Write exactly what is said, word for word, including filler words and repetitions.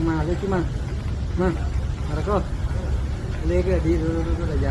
Mà lên chứ mà. Mà. Mà có. Lên cái đi, đi, đi, đi, đi, đi.